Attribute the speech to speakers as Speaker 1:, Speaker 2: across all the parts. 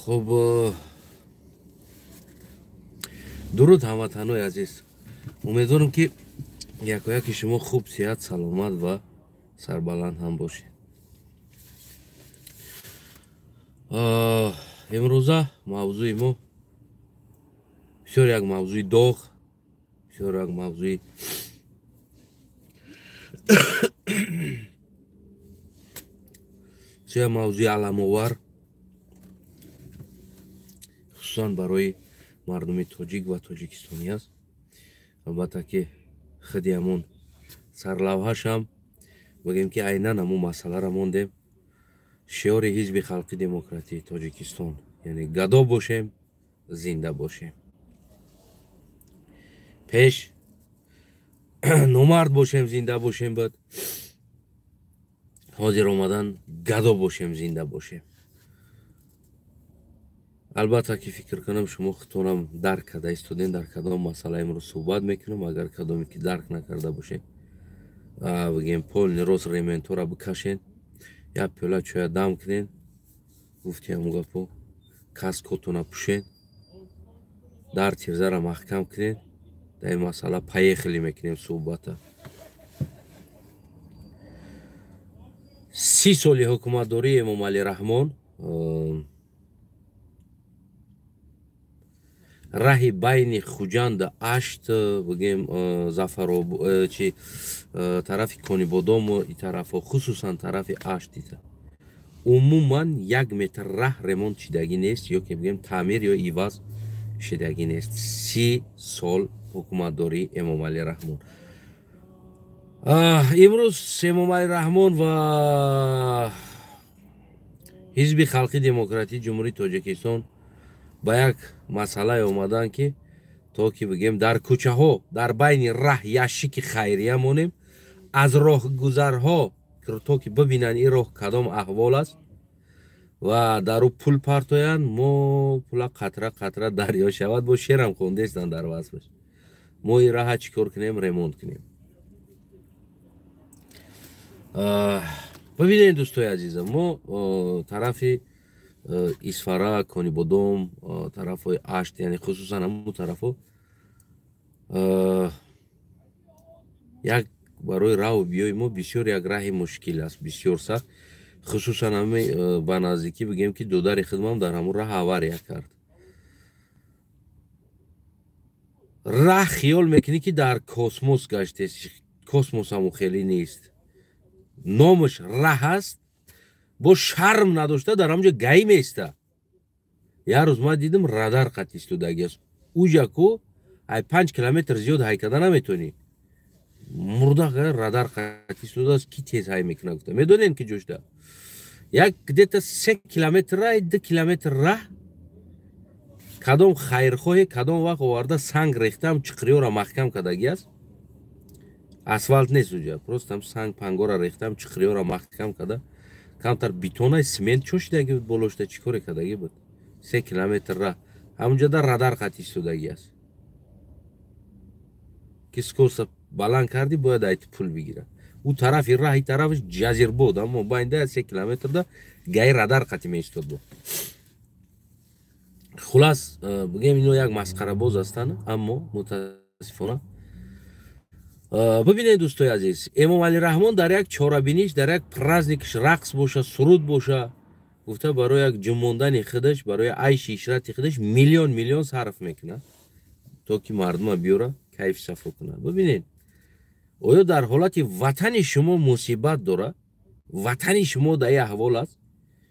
Speaker 1: Хуб, дуруд ҳамватанои азиз. Умедворам, ки якояки шумо хуб, сиҳат, саломат ва сарбаланд ҳам бошед. Имрӯза мавзӯи мо бисёр як мавзӯи доғ, бисёр як мавзӯи бисёр мавзӯи аламовар, хусусан барои мардуми тоҷик ва тоҷикистонӣ аст. Албатта ки худи ҳамон сарлавҳашам бигем, ки айнан ҳамон масъаларо мондем: шиори Ҳизби Халқи Демократии Тоҷикистон, яъне «Гадо бошем, зинда бошем». Пеш «Номард бошем, зинда бошем» буд, ҳозир омадан «Гадо бошем, зинда бошем». Албатта ки фикр кунам, шумо худтонам дарк карда истодем, дар кадом масъала имрӯз суҳбат мекунам. Агар кадоме ки дарк накарда бошед, бигем, полный рост рементора бикашен, як пиёла чоя дам кунен, гуфти ҳамун гапо, каскотона пӯшен, дар тирзара маҳкам кунен. Дар ин масъала поехали, мекунем суҳбата. 30 соли ҳукуматдории Эмомалӣ Раҳмон раҳи байни Хуҷанду Ашт, бигем, Зафароб чи тарафи Конибодому и тарафҳо, хусусан тарафи Ашт, умуман як метр раҳ ремонт шидагӣ нест ё ки бигем, таъмир ё иваз шидагӣ нест. 30 сол ҳукуматдории Эмомалӣ Раҳмон. Имрӯз Эмомалӣ Раҳмон ва Ҳизби Халқи Демократии Ҷумҳурии Тоҷикистон ба як масъалае омаданд, ки то ки бигем, дар кӯчаҳо, дар байни раҳ ящики хайрия монем, аз роҳгузарҳо, то ки бибинанд, ин роҳ кадом аҳвол аст, ва дар ӯ пул партоянд. Мо пула қатра қатра дарё шавад, бо шерам хондестанд дар васфаш. Мо ин раҳа чӣ кор кунем? Ремонт кунем. Бибинед, дӯстои азизам, мо тарафи Исфара, Конибодом, тарафҳои Ашт, яъне хусусан ҳамун тарафҳо, як барои раҳу биёи мо бисёр як раҳи мушкил аст, бисёр сахт. Хусусан ҳами ба наздикӣ, бигем, ки додари хидмам дар ҳамун раҳ авария кард. Раҳ хиёл мекунӣ, ки дар космос гаштест. Космос ҳамун хеле нест, номаш раҳ аст. Бо шарм надошта дар ҳамҷо ГАИ меиста. Як рӯз ман дидам, радар қат истодаги аст уҷа ку, ай 5 километр зиёд ҳай карда наметонӣ. Мурда радар қат истодааст, ки тез ҳай мекуна гуфта. Медонем, ки ҷошта як где-то 3 километр раҳ, 2 километр раҳ, кадом хайрхоҳе кадом вақт оварда санг рехтаам, чиқриёра маҳкам кардаги аст. Асфалт нест уҷа, просто санг пангора рехтаам, чиқриёра маҳкам карда, камтар бетонай смент чошидаги буд болошта, чӣ коре кардаги буд. 3 километр раҳ ҳамунҷода радар қат истодаги аст, ки скорость баланд кардӣ, бояд айти пул бигирад. Ӯ тарафи раҳ, и тарафаш ҷазирбод, аммо байнда 3 километрда ГАИ радар қати меистод. Бо хулас, бигем, ино як масхарабоз ҳастанд, аммо мутаассифона. Бибинед, дӯстои азиз, Эмомалӣ Раҳмон дар як чорабиниш, дар як праздникш, рақс боша, суруд боша гуфта, барои як ҷумондани худаш, барои айши ишрати худаш миллион миллион сарф мекунад, то ки мардума биёра, кайф сафо кунад. Бибинед, оё дар ҳолати ватани шумо мусибат дорад, ватани шумо дар ин аҳвол аст,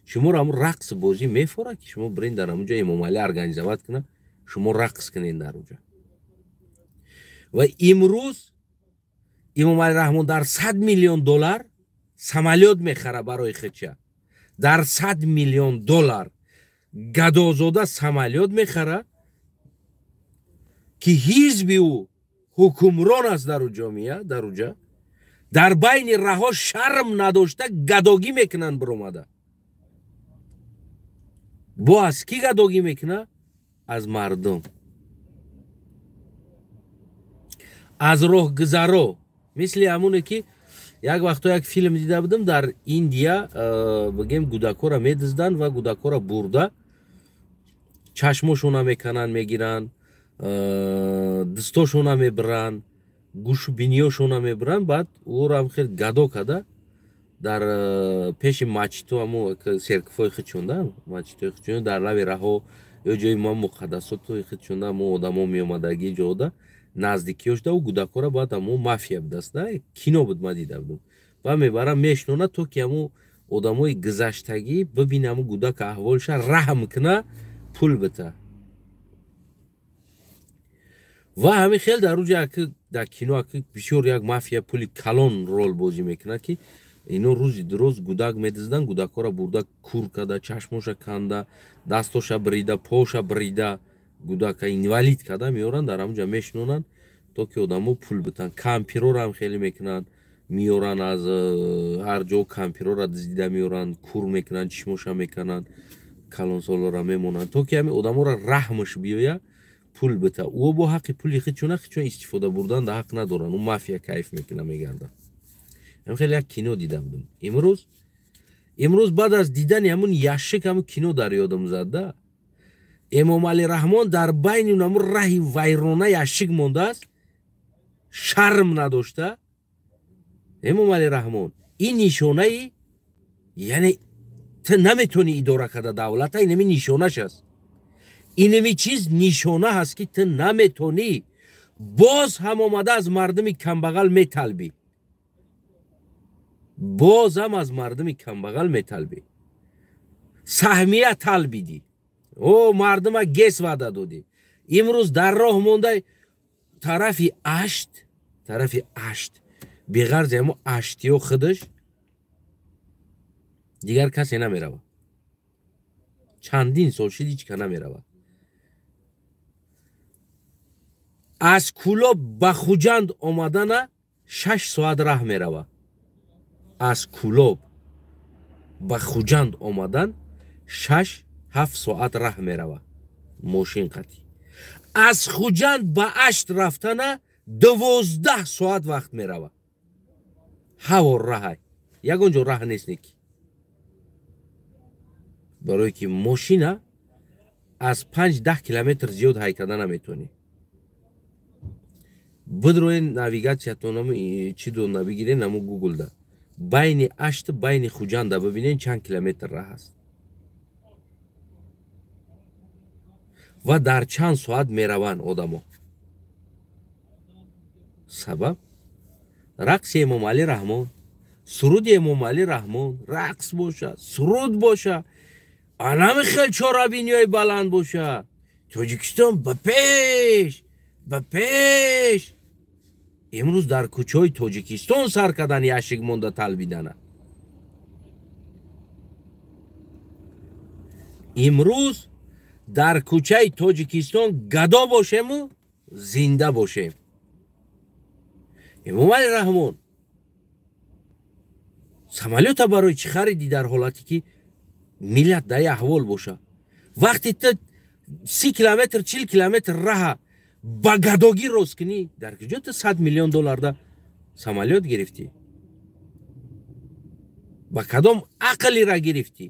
Speaker 1: шуморо ҳамун рақс бозӣ мефорад, ки шумо бирен дар ҳамун ҷо, Эмомалӣ организовать кунад, шумо рақс кунед дар уҷа? Ва имрӯз Эмомалӣ Раҳмон дар 100 миллион доллар самолёт мехара барои худша. Дар 100 миллион доллар гадозода самолёт мехара, ки ҳизби ӯ ҳукмрон аст дар ҷомеа. Дар уҷа дар байни раҳо шарм надошта гадогӣ мекунанд биромада. Бо аз кӣ гадогӣ мекунад? Аз мардум, аз роҳгузаро. Мисли ҳамоне ки як вақто як филм дида будам дар Индия, бигем, гудакора медизданд ва гудакора бурда. Чашмошона мекананд, мегиранд, дастошона мебиранд, гӯшу биниёшона мебиранд. Баъд ӯро ҳам хел гадо када дар пеши мачиту ҳамо серкфои хичонда, мачитои хичонда дар лаби раҳо ё ҷои ма муқаддасотои хичонда ҳамо одамо меомадагӣ ҷода наздикиёшда ӯ гудакора баъд ҳамо мафия будаст, кино буд, ма дида будам. Ва мебарам мешнона, то ки ҳамо одамои гузаштагӣ бибина ҳамо гудака аҳволша, раҳм куна, пул бита. Ва ҳамин хел дар уҷа дар кино бисёр як мафия пули калон рол бозӣ мекунад, ки ино рӯзи дуроз гудак медизданд, гудакҳоро бурда кур када, чашмоша канда, дастоша бирида, поша бирида, гудака инвалид када меоранд, дар ҳамуҷа мешинонанд, то ки одамо пул битанд. Кампирора ҳам хеле мекунанд, меоранд аз ҳар ҷо кампирора диздида меоранд, кур мекунанд, чишмоша мекунанд, калонсолора мемонанд, то ки ҳамин одаморо раҳмаш биёяд, пул бита. Ӯ бо ҳаққи пули хичона хичон истифода бурдан да ҳақ надоранд. Ӯ мафия кайф мекуна, мегардад. Ҳам хеле як кино дида будам. Имрӯз баъд аз дидани ҳамун яшик ҳамун кино дар ёдам зад да. Эмомалӣ Раҳмон дар байни ҳамун раҳи вайрона яшик мондааст, шарм надошта. Эмомалӣ Раҳмон ин нишонаи, яъне ту наметавонӣ идора карда давлата, инами нишонаш аст. Инами чиз нишона ҳаст, ки ту наметавонӣ. Боз ҳам омада аз мардуми камбағал металбӣ, боз ҳам аз мардуми камбағал металбӣ, саҳмия талбидӣ, о мардума гес ваъда додӣ. Имрӯз дар роҳ монда тарафи Ашт, тарафи Ашт, беғарзи ҳамо аштиё худаш дигар касе намеравад. Чандин сол шид, ҳеҷ ка намеравад. Аз Кӯлоб ба Хуҷанд омадана 6 соат раҳ меравад. Аз Кӯлоб ба Хуҷанд омадан 6-7 соат раҳ меравад мошин қатӣ. Аз Хуҷанд ба Ашт рафтана 12 соат вақт меравад. Ҳаво раҳай, ягон ҷо раҳ нест неки. Барое ки мошина аз 5-10 километр зиёд ҳай карда наметавонӣ. Бидроен навигатсиятон чӣ дона бигирен ҳамо гуглда. Байни Ашт байни Хуҷанда бибинен чанд километр раҳ аст ва дар чанд соат мераванд одамо. Сабаб рақси Эмомалӣ Раҳмон, суруди Эмомалӣ Раҳмон, рақс боша, суруд боша, анами хел чорабиниҳои баланд боша. Тоҷикистон ба пеш, ба пеш. Имрӯз дар кӯчаҳои Тоҷикистон сар кардан яшик монда талбидана. Имрӯз дар кӯчаи Тоҷикистон гадо бошему зинда бошем. Эмомалӣ Раҳмон самолёта барои чӣ харидӣ дар ҳолате ки миллат дар аҳвол боша? Вақте ту 30 километр, 40 километр раҳа ба гадогӣ рост кунӣ, дар куҷо ту 100 миллион долларда самолёт гирифтӣ? Ба кадом ақлира гирифтӣ?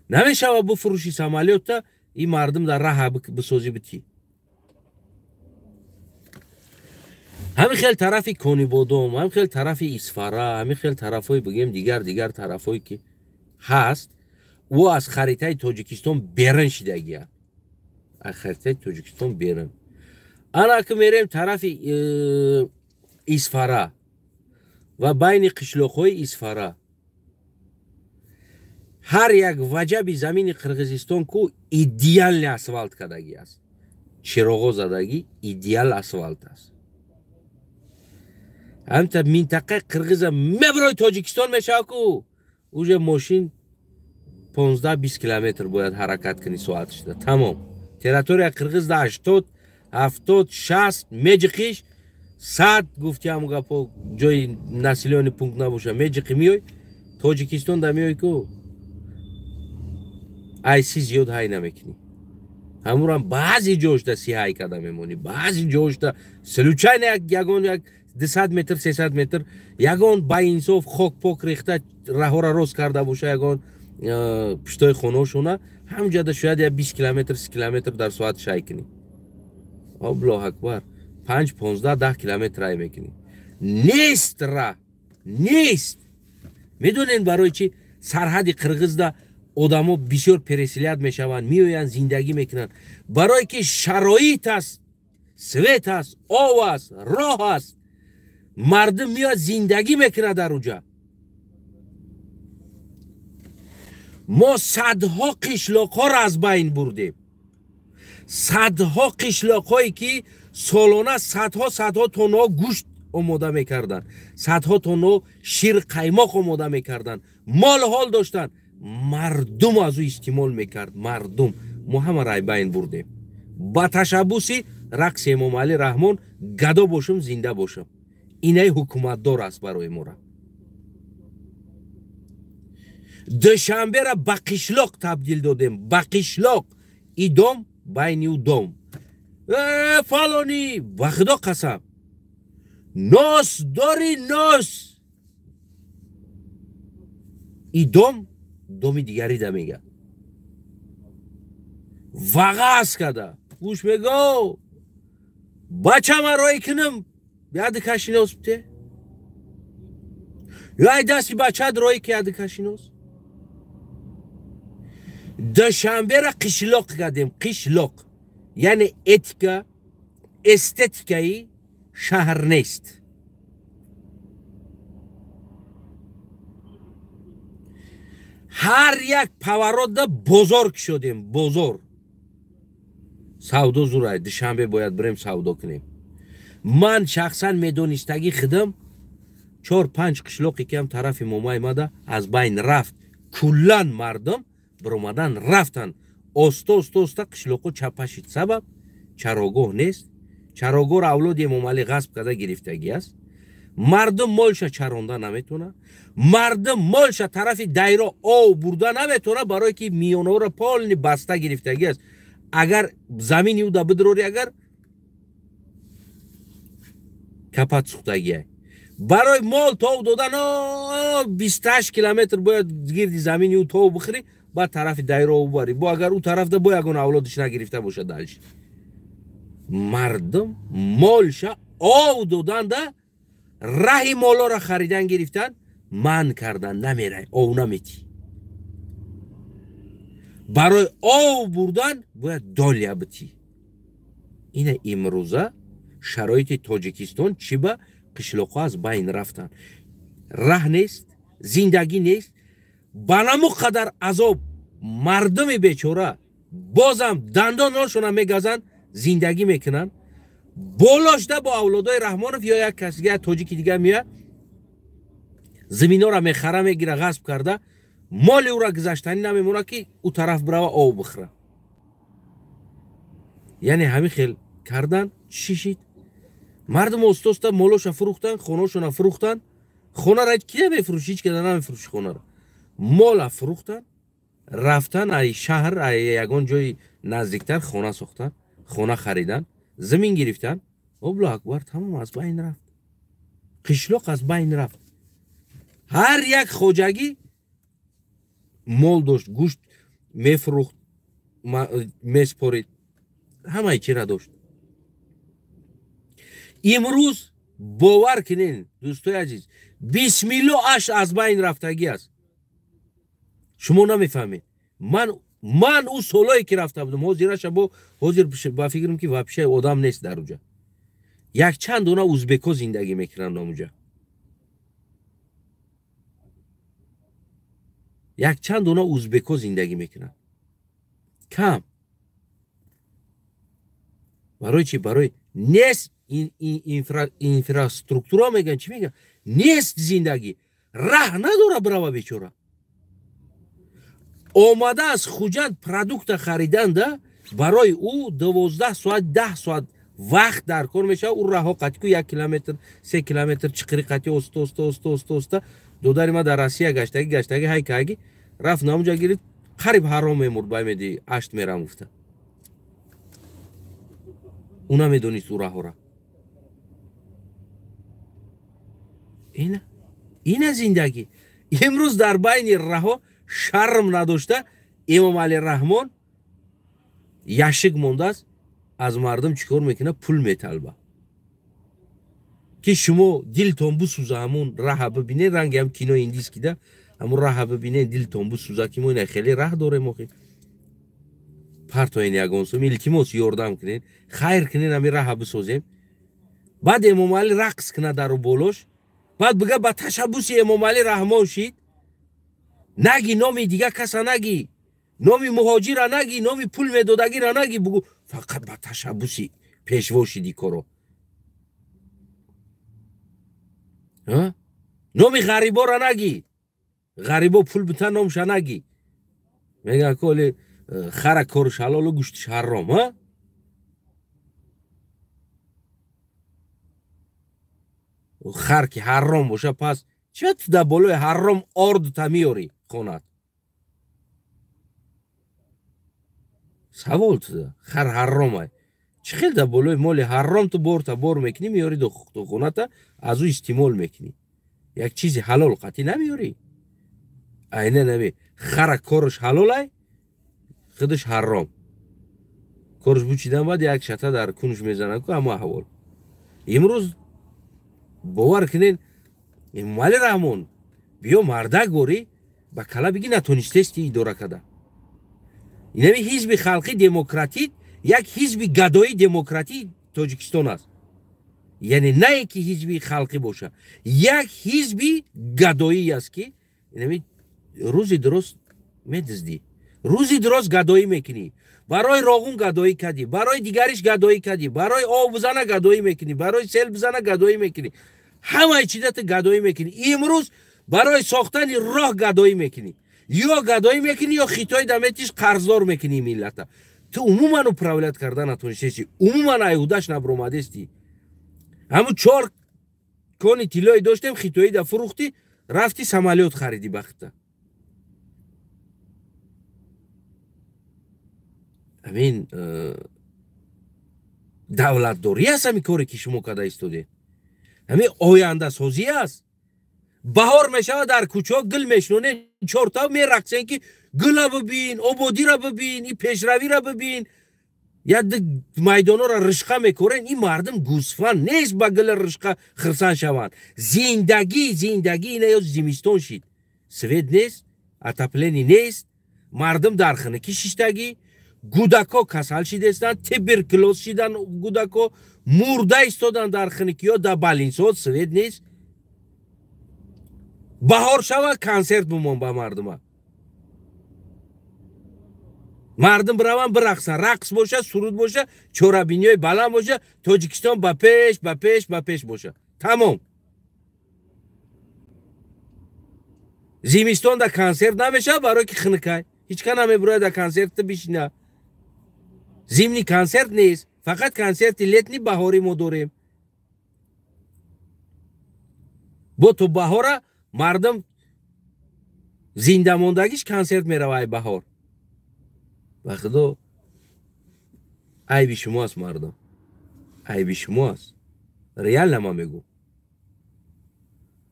Speaker 1: Намешава бифурӯши самолёта, ин мардум дар раҳа бисозӣ битӣ. Ҳамин хел тарафи Конибодом, ҳамин хел тарафи Исфара, ҳамин хел тарафҳои бигем дигар дигар тарафҳое ки ҳаст, ӯ аз харитаи Тоҷикистон берун шидагия. Аз харитаи Тоҷикистон берун. Ана ки мерем тарафи Исфара ва байни қишлоқҳои Исфара, ҳар як ваҷаби замини Қирғизистон ку идеални асфалт кардагӣ аст. Чироғо задагӣ идеал асфалт аст. Ҳамта минтақаи Қирғиза меброи Тоҷикистон мешава ку уже мошин 15-20 километр бояд ҳаракат кунӣ соатшда. Тамом. Территория Қирғиз да 80, 70, 60 меҷиқиш, 100 гуфти ҳамун гапо ҷои населённый пункт набоша, меҷиқи миёй, Тоҷикистон да миёй ку ай си зиёд ҳай намекунӣ. Ҳамурам баъзе ҷошда си ҳай карда мемонӣ, баъзе ҷошда случайно ягон як 200 метр, 300 метр ягон баинсоф хок пок рехта раҳора рост карда боша, ягон пуштои хонаошона ҳамҷода шояд я 20 километр, 30 километр дар соат шай кунӣ. Аллоҳ акбар, 5, 15, 10 километр рай мекунӣ. Нест раҳ, нест. Медонед барои чӣ сарҳади Қирғизда одамо бисёр переселят мешаванд, меоянд, зиндагӣ мекунанд? Барое ки шароит аст, свет аст, ов аст, роҳ аст, мардум меояд, зиндагӣ мекунад дар уҷа. Мо садҳо қишлоқҳоро аз байн бурдем, садҳо қишлоқҳое ки солона садҳо садҳо тоннаҳо гӯшт омода мекарданд, садҳо тоннаҳо шир қаймоқ омода мекарданд, мол ҳол доштанд, мардум аз ӯ истеъмол мекард. Мардум мо ҳамаро аз байн бурдем ба ташаббуси рақси Эмомалӣ Раҳмон. Гадо бошам, зинда бошам, инаи ҳукуматдор аст барои мора. Душанбера ба қишлоқ табдил додем, ба қишлоқ. И дом байни ӯ дом фалонӣ, ба худо қасам, нос дори нос, и дом доми дигари да мега вағаз када гӯш мего бачама роӣ кунам, яды кашинос бте ё ай дасти бачад роӣ ки яды кашинос. Душанбера қишлоқ кардем, қишлоқ, яъне этика, эстетикаи шаҳр нест. Ҳар як поворотда бозор кушодем, бозор, савдо зурай. Душанбе бояд бирем савдо кунем. Ман шахсан медонистагӣ худам 4-5 қишлоқе ки ҳам тарафи Момаймада аз байн рафт, куллан мардум биромадан рафтанд. Оста оста оста қишлоқҳо чапа шид. Сабаб чарогоҳ нест. Чарогоҳро авлоди Эмомалӣ ғасб карда гирифтагӣ аст. Мардум молша чаронда наметавонад, мардум молша тарафи дайро ов бурда наметавонад, барое ки миёнаҳоро полни баста гирифтагӣ аст. Агар замини ӯ да бидирорӣ, агар капат сӯхтагиай. Барои мол тов додан 28 километр бояд гирди замини ӯ тов бихӯрӣ, баъд тарафи дайро ов барӣ. Бо агар ӯ тарафда бо ягон авлодиш нагирифта бошад дальше. Мардум молша ов доданда раҳи молоро харидан гирифтан манъ кардан, намерай, ов наметӣ. Барои ов бурдан бояд долия битӣ. Ина имрӯза шароити Тоҷикистон чӣ ба қишлоқҳо аз байн рафтанд. Раҳ нест, зиндагӣ нест, ба наму қадар азоб мардуми бечора бозам дандоношона мегазанд, зиндагӣ мекунанд. Болошда бо авлодои Раҳмонов ё як кас дига, тоҷики дига меояд, заминора мехара, мегира, ғасб карда, моли ӯра гузаштанӣ намемонад ки ӯ тараф бирава ов бихӯра. Яъне ҳамин хел кардан чӣ шид? Мардум оста оста молоша фурӯхтанд, хонаошона фурӯхтанд. Хонара кия мефурӯши? Ҳеҷ када намефурӯши хонара. Мола фурӯхтанд, рафтан ай шаҳр, ай ягон ҷои наздиктар хона сохтанд, хона харидан, замин гирифтанд. Аллоҳ акбар, тамом аз байн рафт. Қишлоқ аз байн рафт. Ҳар як хоҷагӣ мол дошт, гӯшт мефурӯхт, меспорид, ҳамаи чира дошт. Имрӯз бовар кунед, дӯстои азиз, бисмилло аш аз байн рафтагӣ аст. Шумо намефаҳмед. Ман ӯ солое ки рафта будам, ҳозираша бо ҳозир ба фикрам ки вообще одам нест дар уҷа. Якчанд дона узбекҳо зиндагӣ мекунанд онҷа. Якчанд дона узбекҳо зиндагӣ мекунанд. Кам. Барои чӣ? Барои нест инфраструктура мегӯянд, чӣ мегӯянд? Нест зиндагӣ. Раҳ надора бирава бечора. Омада аз Хуҷанд продукта хариданда барои ӯ 12 соат, 10 соат вақт дар кор мешавад. Ӯ раҳо қатику 1 километр, 3 километр чиқири қати оста оста оста оста оста. Додари ма дар Россия гаштагӣ гаштагӣ ҳай каги рафт намуҷа гирифт, қариб ҳаром мемурд, баймеди ашт мерам гуфта. Ӯ намедонист ӯ раҳора. Ина зиндагӣ. Имрӯз дар байни раҳо шарм надошта Эмомалӣ Раҳмон яшик мондааст, аз мардум чӣ кор мекунад? Пул металба. Ки шумо дилтон бисӯза, ҳамун раҳа бибинед, ранги ҳам кинои индискида ҳамун раҳа бибинед, дилтон бисӯза, ки мо ина хеле раҳ дорем. Охи партоен ягон сум, илтимос, ёрдам кунед, хайр кунед, ҳамин раҳа бисозем. Баъд Эмомалӣ рақс кунад дару болош, баъд бига ба ташаббуси Эмомалӣ Раҳмон шид. Наги номи дига каса наги, номи муҳоҷира наги, номи пул медодагира наги, бугу фақат ба ташаббуси пешво шиди коро. Номи ғарибора наги, ғарибо пул бита номша наги. Мегӯяд коли хара корш ҳалолу гӯштиш ҳаром. Хар ки ҳаром боша, пас ча ту дар болои ҳаром ордта меёрӣ хонат? Савол туда, хар ҳаромай, чӣ хел дар болои моли ҳаром ту борта бор мекунӣ, меёрӣ до хоната, аз ӯ истеъмол мекунӣ? Як чизи ҳалол қатъӣ намеёрӣ. Айна нами хара корш ҳалолай, худаш ҳаром. Корш бучидан баъд як шата дар кунш мезанад ку, ҳама аҳвол. Имрӯз бовар кунед, Эмомалӣ Раҳмон биё мардак борӣ ба кала биги натонистести идора када. Инами ҳизби халқи демократӣ як ҳизби гадои демократии Тоҷикистон аст. Яъне на ин ки ҳизби халқӣ боша, як ҳизби гадоӣ аст, ки инами рӯзи дуруст медиздӣ, рӯзи дуруст гадоӣ мекунӣ, барои роғун гадоӣ кардӣ, барои дигариш гадоӣ кардӣ, барои об бизана гадоӣ мекунӣ, барои сел бизана гадоӣ мекунӣ, ҳамаи чиза ту гадоӣ мекунӣ. Имрӯз барои сохтани роҳ гадоӣ мекунӣ, ё гадоӣ мекунӣ, ё хитои даметиш қарздор мекунӣ миллата. Ту умуман управлять карда натонистести, умуман айҳудаш набуромадести. Ҳамун 4 кони тиллои доштем, хитоида фурӯхтӣ, рафти самолёт харидӣ бахта. Амин давлатдорӣ аст ҳамин коре ки шумо карда истодед, ҳамин ояндасозӣ аст. Баҳор мешавад, дар кӯчаҳо гул мешинонед, чорта мерақсен ки гула бибин, ободира бибин, и пешравира бибин, як майдонҳоро ришқа мекорен. Ин мардум гӯсфанд нест ба гула ришқа хирсан шаванд. Зиндагӣ, зиндагӣ ина ё зимистон шид, свет нест, отопление нест, мардум дар хунукӣ шиштагӣ, гудако касал шидестанд, туберкулоз шидан, гудако мурда истоданд дар хунукиҳо, дар балинсот свет нест. Баҳор шава, консерт бимон ба мардума, мардум бираванд бирақсанд, рақс боша, суруд боша, чорабиниҳои баланд боша, Тоҷикистон ба пеш, ба пеш, ба пеш боша. Тамом. Зимистон дар консерт намешавад, барое ки хунукай, ҳеҷ кас намебурояд дар консерт бишина. Зимний консерт нест, фақат консерти летний баҳорӣ мо дорем. Бо то баҳора мардум зиндамондагиш консерт мерава ай баҳор. Ба худо айби шумо аст, мардум, айби шумо аст. Реально ман мегӯм,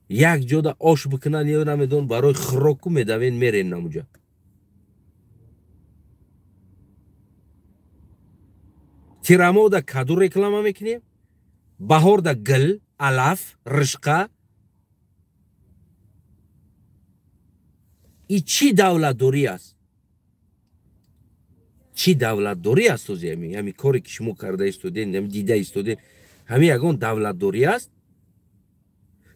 Speaker 1: як ҷода ош бикунанд ё намедон, барои хӯроку медавен мерен намуҷа. Тирамода каду реклама мекунем, баҳорда гил, алаф, ришқа. И чӣ давлатдорӣ аст? Чӣ давлатдорӣ аст? Ози ҳами коре ки шумо карда истодед, ҳами дида истодед, ҳами ягон давлатдорӣ аст?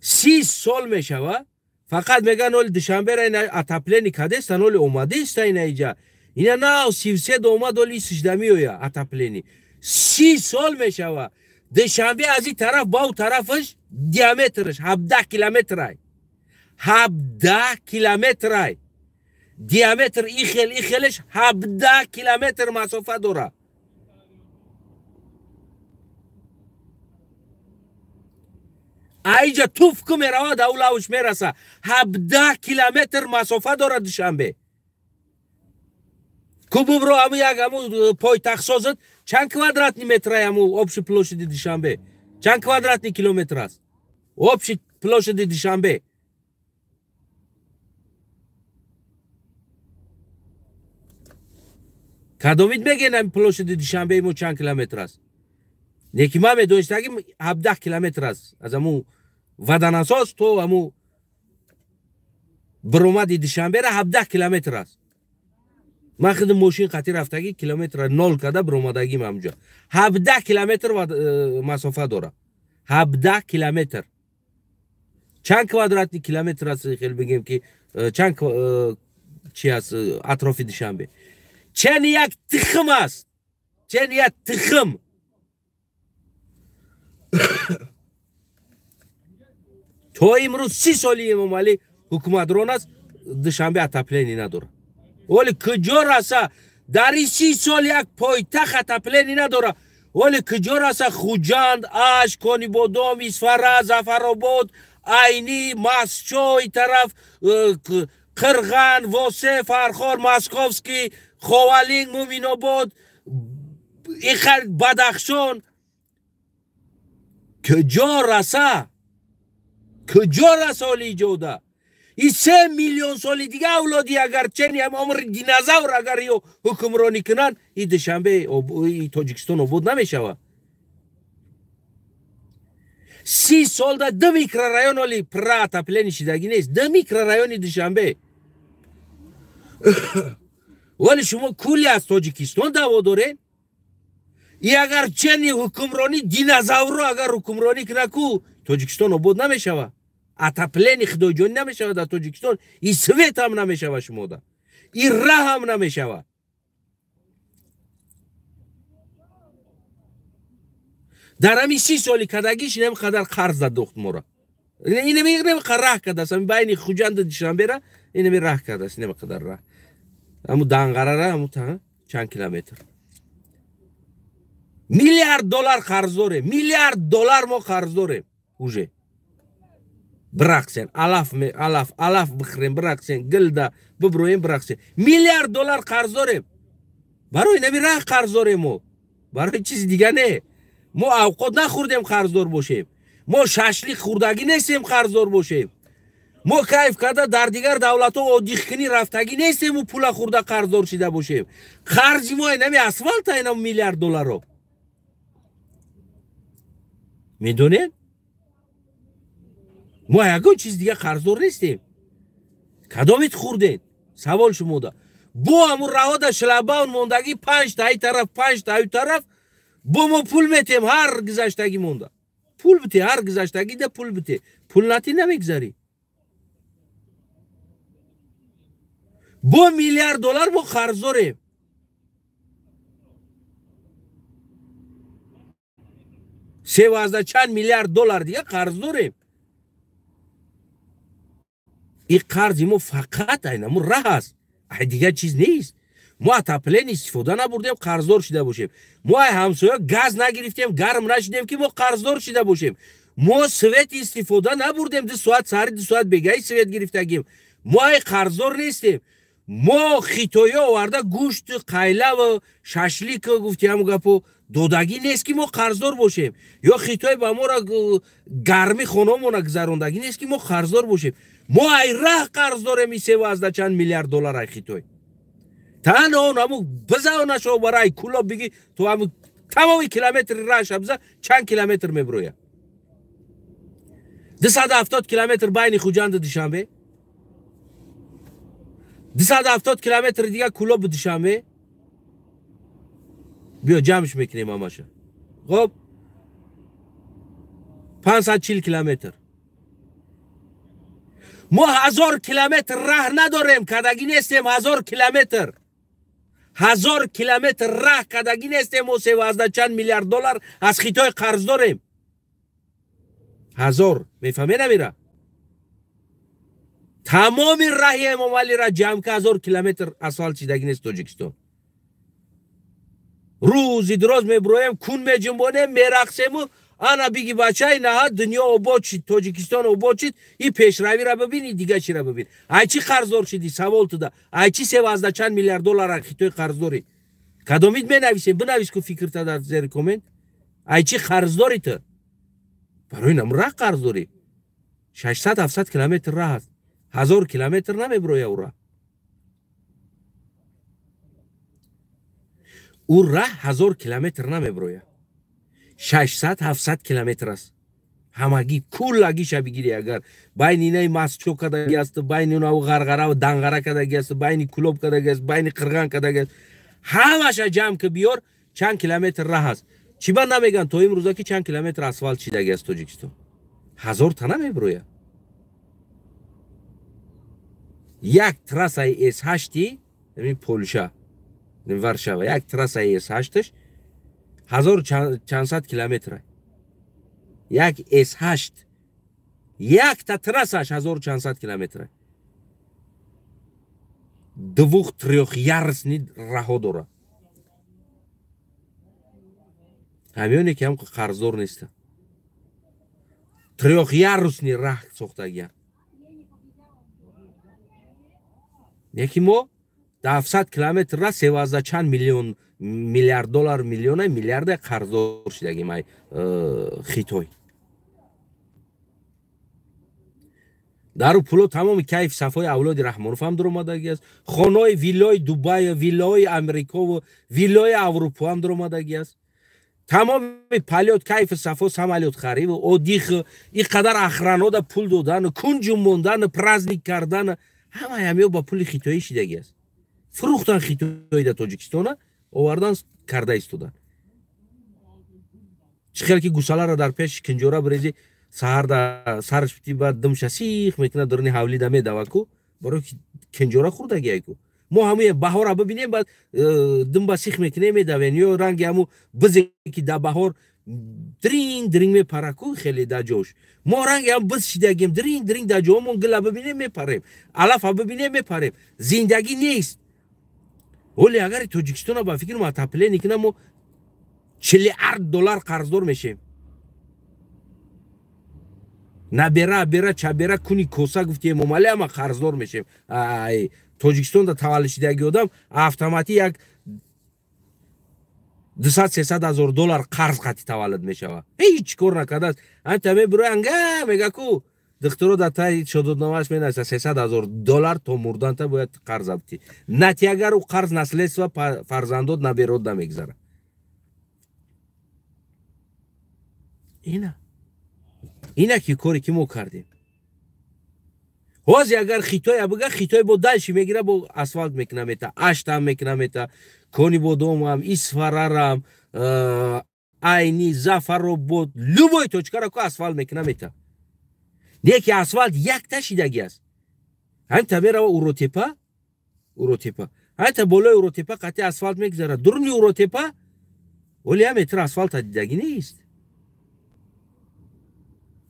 Speaker 1: 30 сол мешава, фақат мегӯянд оли Душанбера ина отопление кадестан, оли омадеста ина иҷа, ина нав 33 омад, оли сижда меоя отопление. 30 сол мешава, Душанбе аз ин тараф ба ӯ тарафаш диаметраш 17 километрай, 17 километрай диаметр, ихел ихелеш 17 километр масофа дора. Аиҷа туф ку меравад, ау лавш мераса. 17 километр масофа дорад Душанбе. Кубубро ҳаму як ҳаму пойтахт созад, чанд квадратный метрай ҳаму общий площади Душанбе? Чанд квадратный километр аст? Общий площади Душанбе. Кадомид мегӯянд ҳамин площади Душанбеи мо чанд километр аст? Не ки ман медонистагим 17 километр аст. Аз ҳамун Ваданасоз то ҳамун биромади Душанбера 17 километр аст. Ман худи мошин қатӣ рафтагӣ километра нол карда биромадагим ҳамҷо. 17 километр масофа дорад. 17 километр. Чанд квадратни километр аст, хел бигем ки чанд чи аст атрофи Душанбе? Чен як тухм аст. Чен як тухм. То имрӯз 30 соли Эмомалӣ ҳукуматрон аст, Душанбе отопление надорад. Вале куҷо раса дар ин 30 сол як пойтахт отопление надорад. Вале куҷо раса Хуҷанд, Ашт, Конибодом, Исфара, Зафаробод, Айнӣ, Масчой тараф, Қирған, Восе, Фархор, Московский, Ховалинг, Муминобод, ихар Бадахшон. Куҷо раса? Куҷо раса оли иҷода? И 3 миллион соли дига авлоди агар чени ҳам умри динозавр агар ё ҳукмронӣ кунанд, и Душанбе, и Тоҷикистон обод намешавад. 30 сол да 2 микрорайон оли пра отопление шидагӣ нест. 2 микрорайони Душанбе. Вале шумо кулли аз Тоҷикистон даъво доред? И агар чени ҳукмронӣ динозаврро агар ҳукмронӣ кунад ку, Тоҷикистон обод намешавад. Отопление худоҷонӣ намешавад дар Тоҷикистон, и свет ҳам намешавад шумода, и раҳ ҳам намешавад. Дар ҳамин 30 соли кадагиш инам қадар қарз дадохт мора. Инам раҳ кардааст, ҳамин байни Хуҷанду Душанбера инами раҳ кардааст, инам қадар раҳ. Ҳамун Данғарара ҳамун чанд километр. Миллиард доллар қарз дорем, миллиард доллар мо қарз дорем уже. Бирақсен, алаф, алаф, алаф бихӯрем, бирақсен, гилда биброем, бирақсен. Миллиард доллар қарз дорем. Барои нами раҳ қарз дорем мо. Барои чизи дига не. Мо авқот нахӯрдем қарздор бошем. Мо шашлик хӯрдагӣ нестем қарздор бошем. Мо кайф карда дар дигар давлатҳо оддихкунӣ рафтагӣ нестему пула хӯрда қарздор шида бошем. Қарзи мо инами асфалта инам миллиард долларо. Медонед? Мо ягон чиз дига қарздор нестем. Кадомит хӯрдед? Савол шумода. Бо ҳамун раҳода шлагбаум мондагӣ 5 та ай тараф, 5 та ай тараф, бо мо пул метем ҳар гузаштагӣ монда. Пул бите, ҳар гузаштагӣ да пул бите. Пул натӣ намегузарӣ. Бо миллиард доллар мо қарз дорем. Севазда чанд миллиард доллар дига қарз дорем. Ин қарзи мо фақат айнаму раҳ аст. Ай дигар чиз нест. Мо отопление истифода набурдем, қарздор шида бошем. Мо ай ҳамсоя газ нагирифтем, гарм нашидем ки мо қарздор шида бошем. Мо свет истифода набурдем, 2 соат саҳари, 2 соат бегаи свет гирифтагим. Мо ай қарздор нестем. Мо хитоё оварда гӯшт, қайлаву шашлик гуфти ҳамун гапо додагӣ нест ки мо қарздор бошем. Ё хитой ба моро гарми хонамона гузарондагӣ нест ки мо қарздор бошем. Мо ай раҳ қарз дорем ин 3 чанд миллиард доллар ай хитой. Танҳо он ҳамун бизавнашо барай кулоб биги то ҳамун тамоми километри раҳша биза чанд километр мебирояд? 270 километр байни Хуҷанду Душанбе, 270 километр дига Кулобу Душанбе. Биё ҷамъш мекунем ҳамаша. Хоб, 540 километр. Мо 1000 километр раҳ надорем, кадагӣ нестем 1000 километр. 1000 километр раҳ кадагӣ нестем, мо 3 чанд миллиард доллар аз Хитой қарз дорем. 1000 мефаҳме намира? Тамоми раҳи Эмомалиро ҷамъ ка, 1000 километр асфалт шидагӣ нест Тоҷикистон. Рӯзи дроз мебироем, кун меҷунбонем, мерақсему ана биги бачаи наҳа дунё обод шид, Тоҷикистон обод шид, и пешравиро бибин, и дига чиро бибин. Ай чӣ қарздор шидӣ? Савол туда. Ай чӣ 3 чанд миллиард доллар Хитой қарздорӣ? Кадомид менависем? Бинавис ку фикрта дар зери коммент. Ай чӣ қарздорӣ ту? Барои нам раҳ қарздорӣ. 600-700 километр раҳ аст. 1000 километр намеброя ӯ раҳ. Ӯ раҳ 1000 километр намеброя. 600-700 километр аст. Ҳамагӣ куллагиша бигирӣ агар байни инаи Масчо кадаги аст, байни унаву Ғарғараву Данғара кадаги аст, байни Кулоб кадаги аст, байни Қирған кадаги аст, ҳамаша ҷамъ ки биёр, чанд километр раҳ аст. Чӣ ба намеган то имрӯза ки чанд километр асфалт шидаги аст Тоҷикистон? 1000 та намеброя. Як трассаи С8 ҳамин Полша, Варшава, як трассаи С8-ш 1400 километр. Як С8 якта трассаш 1400 километр. Двух-трёхярусный раҳо дора. Ҳамёне ки ҳам қарздор неста. Трёхярусный раҳ сохтагия. Яки мо 700 километр ра 13 чанд миллион миллиард доллар миллиона миллиарда қарздор шидагим ай Хитой. Дару пуло тамоми кайф сафои авлоди Раҳмонов ҳам дуромадаги аст. Хонаи виллои Дубай, виллои Амрикову виллои Аврупо ҳам дуромадаги аст. Тамоми палёт кайф сафо самолёт хариву одих и қадар охранода пул додану кунҷу мондану праздник кардану ҳамаи ҳамиё ба пули хитоӣ шидаги аст. Фурӯхтан хитои да Тоҷикистона овардан карда истодан. Чӣ хел ки гусаларо дар пеши кинҷора бирези саҳар да сараш бити баъд дымша сих мекунад даруни ҳавлида медавад ку барои кинҷора хӯрдагиай ку. Мо ҳамуе баҳора бибинем баъд дымба сих мекунем медавем ё ранги ҳаму бизе ки да баҳор дринг дринг мепара ку хеле да ҷош. Мо ранги ҳам биз шидагем дринг дринг да ҷоомон гила бибинем мепарем, алафа бибинем мепарем. Зиндагӣ нест. Оле агари Тоҷикистона ба фикр отопление кунам мо 40 доллар қарздор мешем. Набера бера чабера куни коса гуфти Эмомалӣ ама қарздор мешем. Ай Тоҷикистонда таваллуд шидаги одам автоматӣ як 200-300 ҳазор доллар қарз қати таваллуд мешавад. Ҳеҷ кор накардааст. Ҳамта мебирои анга мега ку духтуро дар таи шододномааш менависа 300 ҳазор доллар то мурданта бояд қарз абтӣ. Нати агар ӯ қарз наследство фарзандот наберод намегзара. Ина ки коре ки мо кардем. Ҳозир агар Хитоя бига, Хитой бо дальше мегира, бо асфалт мекуна мета, Аштам мекуна мета, Конибодомам, Исфарарам, Айни, Зафаробод, любой точкаро ку асфалт мекуна мета. Не ки асфалт якта шидаги аст. Ҳамта мерава Уротепа, Уротепа. Ҳамта болои Уротепа қати асфалт мегузарад. Дуруни Уротепа оли як метр асфалта дидаги нест.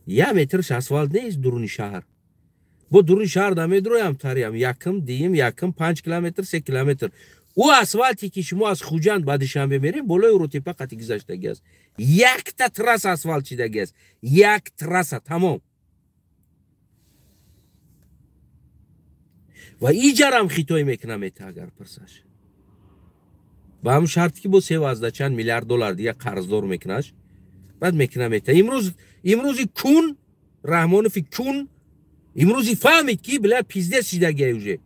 Speaker 1: Як метрш асфалт нест дуруни шаҳр. Бо дуруни шаҳр да медроям тариям якм диим якм 5 километр 3 километр. Ӯ асфалте ки шумо аз Хуҷанд ба Душанбе мерем болои Уротепа қати гузаштаги аст. Якта трасса асфалт шидаги аст. Як трасса тамом. Ва иҷарам Хитой мекуна мета агар пурсаш. Ба ҳамн шарте ки бо 13 чанд миллиард доллар дига қарздор мекунаш, баъд мекуна мета. Имрӯзи кун Раҳмонови кун имрӯзи фаҳмид ки бля пиздец шидагиай уже.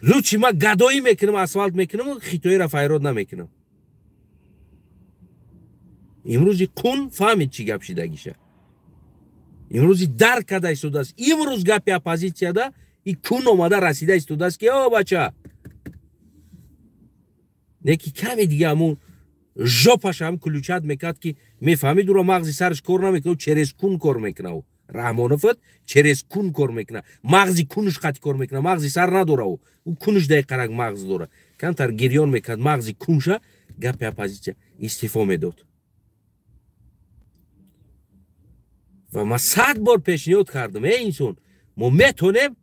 Speaker 1: Лучше ма гадоӣ мекунам, асфалт мекунам, Хитоиро файрод намекунам. Имрӯзи кун фаҳмид чӣ гап шидагиша. Имрӯзи дарк карда истодааст. Имрӯз гапи оппозитсияда и кун омада расида истодааст ки о бача. Не ки каме дига ҳамун жопаш ҳам кулючат мекард ки мефаҳмид ӯро мағзи сараш кор намекунад, через кун кор мекунад ӯ. Раҳмоноват через кун кор мекунад, мағзи кунш қати кор мекунад, мағзи сар надора ӯ. Ӯ кунш даи қарак мағз дора. Камтар гирён мекард мағзи кунша, гапи оппозитсия истеъфо медод. Ва ман 100 бор пешниҳод кардам, эй инсон, мо метонем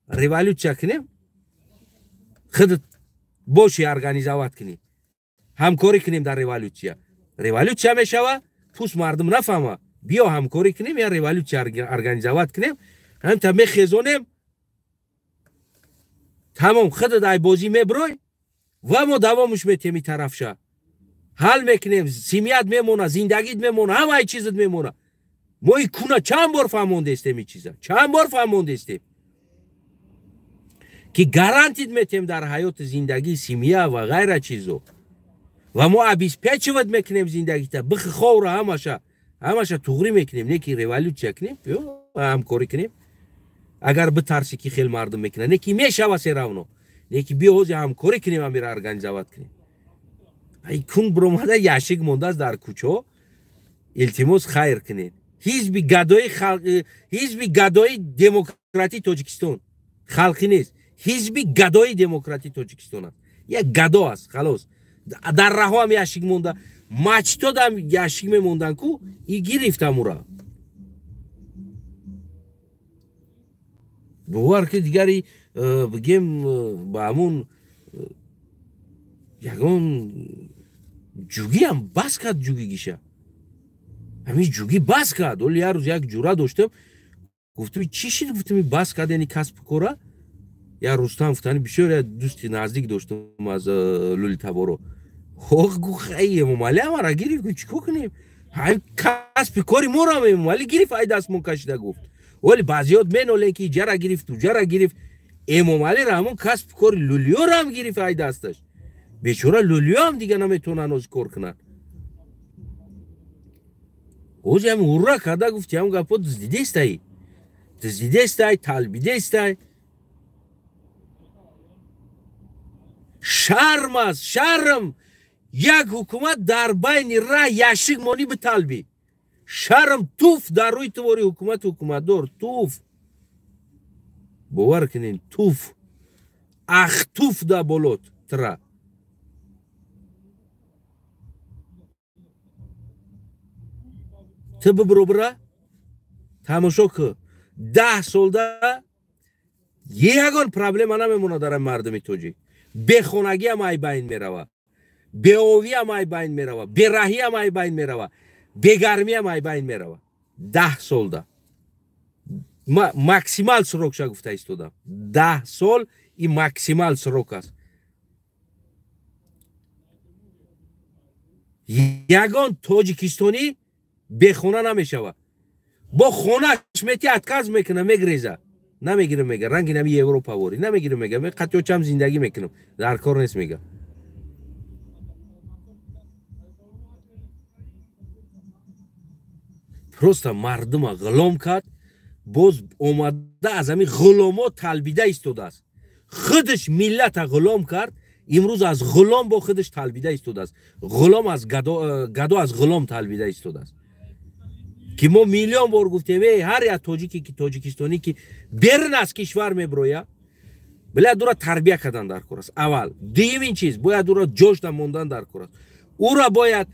Speaker 1: революция кунем, худат боши организовать кунӣ, ҳамкорӣ кунем дар революция. Революция мешава, пус мардум нафаҳма. Биё ҳамкорӣ кунем, я революция организовать кунем, ҳамта мехезонем, тамом худат ай бозӣ меброй ва мо давомуш метем и тарафша. Ҳал мекунем, семьят мемона, зиндагит мемона, ҳамаи чизат мемона. Мо и куна чанд бор фаҳмондестем, и чиза чанд бор фаҳмондестем, ки гарантид метем дар ҳаёти зиндагӣ, семья ва ғайра чизо, ва мо обеспечивать мекунем зиндагита, бихи ховра ҳамаша туғрӣ мекунем, не ки революсия кунем, ҳамкорӣ кунем. Агар битарсӣ ки хел мардум мекунад, не ки мешава се равно, не ки биё ҳози ҳамкорӣ кунем, амира организовать кунем. Ай кун биромада яшик мондааст дар кӯчо, илтимос хайр кунед. Ҳизби гадои халқ, ҳизби гадои демократии Тоҷикистон халқӣ нест, ҳизби гадои демократии Тоҷикистон аст. Як гадо аст, халос. Дар раҳоам яшик монда, мачтодам яшик мемондан ку, и гирифтам ура. Бовар ки дигари бигем ба ҳамун ягон ҷугиам бас кард, ҷугигиша. Ҳамин ҷугӣ бас кард. Оли як рӯз як ҷура доштам, гуфтам чӣ шид, гуфтам бас кард, яъне касбу кора. Я Рустам гуфтани бисёр як дӯсти наздик доштам аз Лӯлитаборо. Ох, гуфт хай Эмомалӣ ҳамара гирифт, гуфт чӣ кор кунем? Ҳамин касби кори моро ҳам Эмомалӣ гирифт, ай дастмон кашида гуфт. Вале баъзиёт менолен ки иҷара гирифт, уҷара гирифт. Эмомалиро ҳамон касби кори лӯлиёро ҳам гирифт ай дасташ. Бечора лӯлиё ҳам дига наметавонанд ҳози кор кунанд. Ҳози ҳам ура карда гуфти ҳам гапо дуздидестай. Дуздидестай, талбидестай. Шарм аст, шарм. Як ҳукумат дар байни раҳ яшик монӣ биталбӣ. Шарм, туф дар рӯи тувори ҳукумат, ҳукуматдор, туф. Бовар кунед, туф. Ах, туф да болот тра. Ту бибиро бира, тамошо кун. 10 солда ягон проблема намемонад дар мардуми тоҷик. Бехонагиам ай байн мерава, беовиам ай байн мерава, бераҳиам ай байн мерава, бегармиам ай байн мерава. 10 солда максимал срокша гуфта истодам. 10 сол и максимал срок аст. Ягон тоҷикистонӣ бехона намешава. Бо хонаш мети отказ мекуна, мегреза. Намегирам, мега, ранги нами Европа ворӣ. Намегирам, мега, ме қатёчам зиндагӣ мекунам. Дар кор нест, мега. Просто мардума ғулом кард, боз омада аз ҳамин ғуломо талбида истодааст. Худаш миллата ғулом кард, имрӯз аз ғулом бо худаш талбида истодааст. Ғулом аз гадо, гадо аз ғулом талбида истодааст. Ки мо миллион бор гуфтем, эй ҳар як тоҷике ки тоҷикистонӣ ки берун аз кишвар меброя, бояд ӯро тарбия кардан дар кор аст. Аввал. Дуюмин чиз, бояд ӯро ҷошта мондан дар кор аст. Ӯро бояд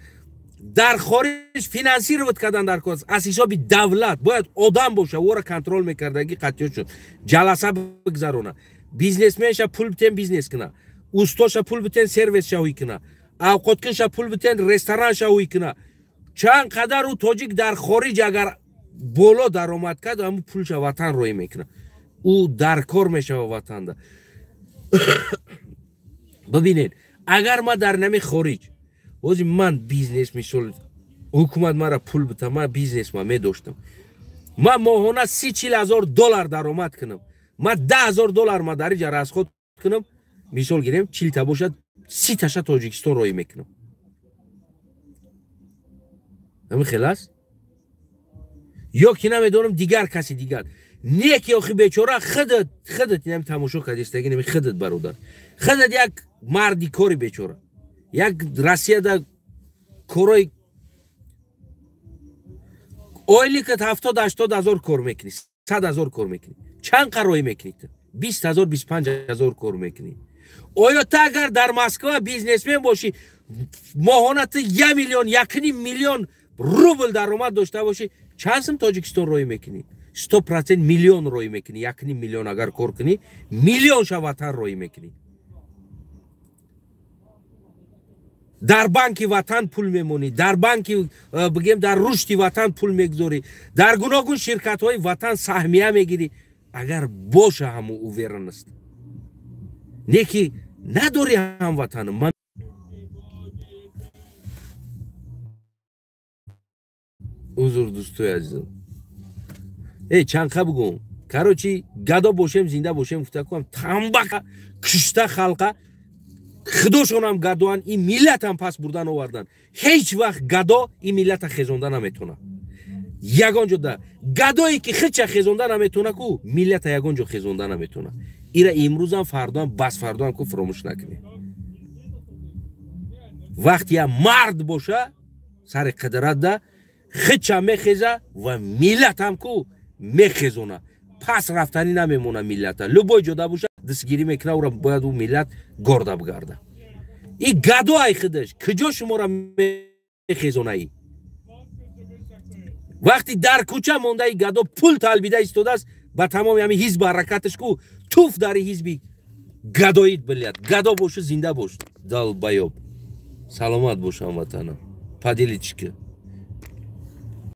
Speaker 1: дар хориҷ финансировать кардан дар кор аст. Аз ҳисоби давлат бояд одам боша, ӯро контрол мекардагӣ қатъиёт шуд. Ҷаласа бигзарона. Бизнесменша пул битен бизнес куна. Устоша пул битен сервисша ҳуй куна. Авқоткунша пул битен ресторанша ҳуй куна. Чанд қадар ӯ тоҷик дар хориҷ агар боло даромад кард, ҳамун пулша ватан роӣ мекунад. Ӯ дар кор мешава ватанда. Бибинед, агар ман дар нами хориҷ, ҳозир ман бизнес мисол, ҳукумат мара пул бита, ман бизнес ма медоштам. Ман моҳона 30-40 ҳазор доллар даромад кунам. Ман 10 ҳазор доллар ма дар иҷа расход кунам, мисол гирем, 40 та бошад, 30 таша Тоҷикистон роӣ мекунам. Ҳамин хел аст? Ё ки намедонам дигар каси дигар. Не ки охи бечора худат инам тамошо кардистагӣ, нами худат бародар. Худат як марди кори бечора. Як Россияда корои ойликат 70-80 ҳазор кор мекунӣ, 100 ҳазор кор мекунӣ. Чанд қароӣ мекунӣ ту? 20 ҳазор, 25 ҳазор кор мекунӣ. Оё ту агар дар Москва бизнесмен бошӣ, моҳона ту 1 миллион, 1,5 миллион рубл даромад дошта бошӣ, чанд сум Тоҷикистон роӣ мекунӣ? 100% миллион роӣ мекунӣ. 1,5 миллион агар кор кунӣ, миллион ша ватан роӣ мекунӣ. Дар банки ватан пул мемонӣ, дар банки бигем дар рушди ватан пул мегузорӣ, дар гуногун ширкатҳои ватан саҳмия мегирӣ, агар боша ҳамун уверенность. Не ки надорӣ ҳамватаном. Ман узр дӯстои азизам. Э, чанқа бугум? Короче, гадо бошем, зинда бошем, гуфтакуам, тамбака кушта халқа, худошонам гадоан, ин миллатам пас бурдан овардан. Ҳеҷ вақт гадо ин миллата хезонда наметона ягон ҷо. Да гадое ки хича хезонда наметона ку, миллата ягон ҷо хезонда наметона. Ира имрӯзам, фардоам, бас фардоам ку фуромӯш накунед. Вақти я мард боша сари қудрат да, хича мехеза ва миллатам ку мехезона, пас рафтанӣ намемона. Миллата любой ҷода боша, дастгирӣ мекуна ура, бояд ӯ миллат горда бигарда. И гадо ай худаш куҷо шуморо мехезонаи? Вақти дар кӯча мондаи гадо пул талбида истодааст ба тамоми ҳами ҳизби ҳаракаташ ку, туф дари ҳизби гадоид, блядь. Гадо бошу, зинда бош, долбоёб. Саломат бош, ҳамватанам. Поделитесь.